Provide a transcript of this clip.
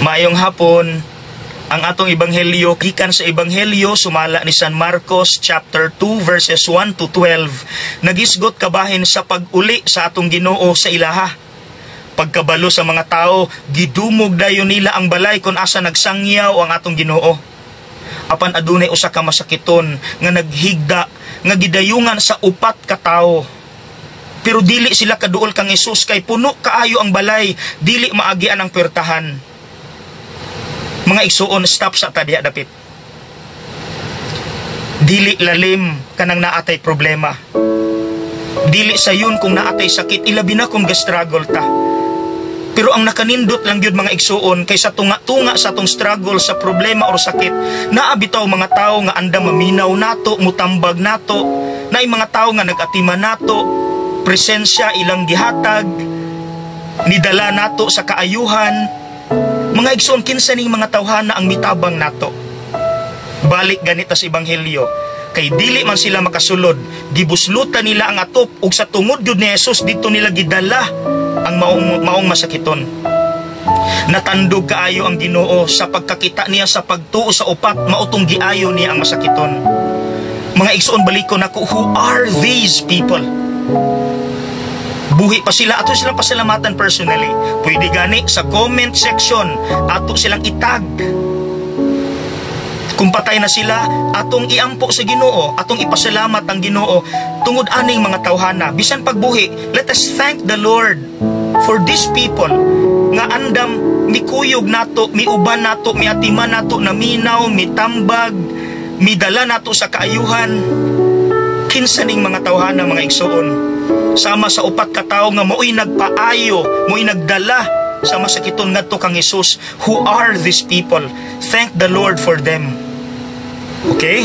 Maayong hapon. Ang atong ebanghelyo gikan sa Ebanghelyo sumala ni San Marcos chapter 2 verses 1 to 12. Nagisgot kabahin sa pag-uli sa atong Ginoo sa ilaha. Pagkabalo sa mga tao, gidumog dayon nila ang balay kung asa nagsangyaw ang atong Ginoo. Apan adunay usa ka masakiton nga naghigda nga gidayungan sa upat ka tawo. Pero dili sila kaduol kang Hesus kay puno kaayo ang balay, dili maagian ang puwertahan. Mga igsuon, stop sa ta diha dapit. Dili lalim kanang naa tay problema. Dili sayon kung naa tay sakit, ilabi na kung ga-struggle ta. Pero ang nakanindot lang gyud, mga igsuon, kay sa tunga-tunga sa atong struggle sa problema or sakit, naa bitaw mga tao nga andam maminaw nato, mutambag nato, naay mga tao nga nag-atiman nato, presensya ilang gihatag, nidala nato sa kaayuhan. Mga igsoon, kinsa ning mga tawhana ang mitabang nato? Balik ganita sa ebanghelyo, kay dili man sila makasulod, gibuslutan nila ang atop ug sa tungod gyud ni Jesus didto nila gidala ang maong masakiton. Natandog kaayo ang Ginoo sa pagkakita niya sa pagtuo sa upat, mao tong giayo niya ang masakiton. Mga igsoon, balikon nako, who are these people? Buhi pa sila, ato silang pasalamatan personally. Pwede gani sa comment section, ato silang itag. Kung patay na sila, atong iampo sa Ginoo, atong ipasalamat ang Ginoo tungod aning mga tawhana. Bisan pagbuhi, let us thank the Lord for these people nga andam mikuyog nato, miuban nato, miatiman nato, naminaw, mitambag, midala nato sa kaayuhan. Kinsa ning mga tawhana, mga igsoon? Sama sa upat ka tawo nga mao'y nagpaayo, mao'y nagdala sa masakiton ngadto kang Hesus. Who are these people? Thank the Lord for them. Okay?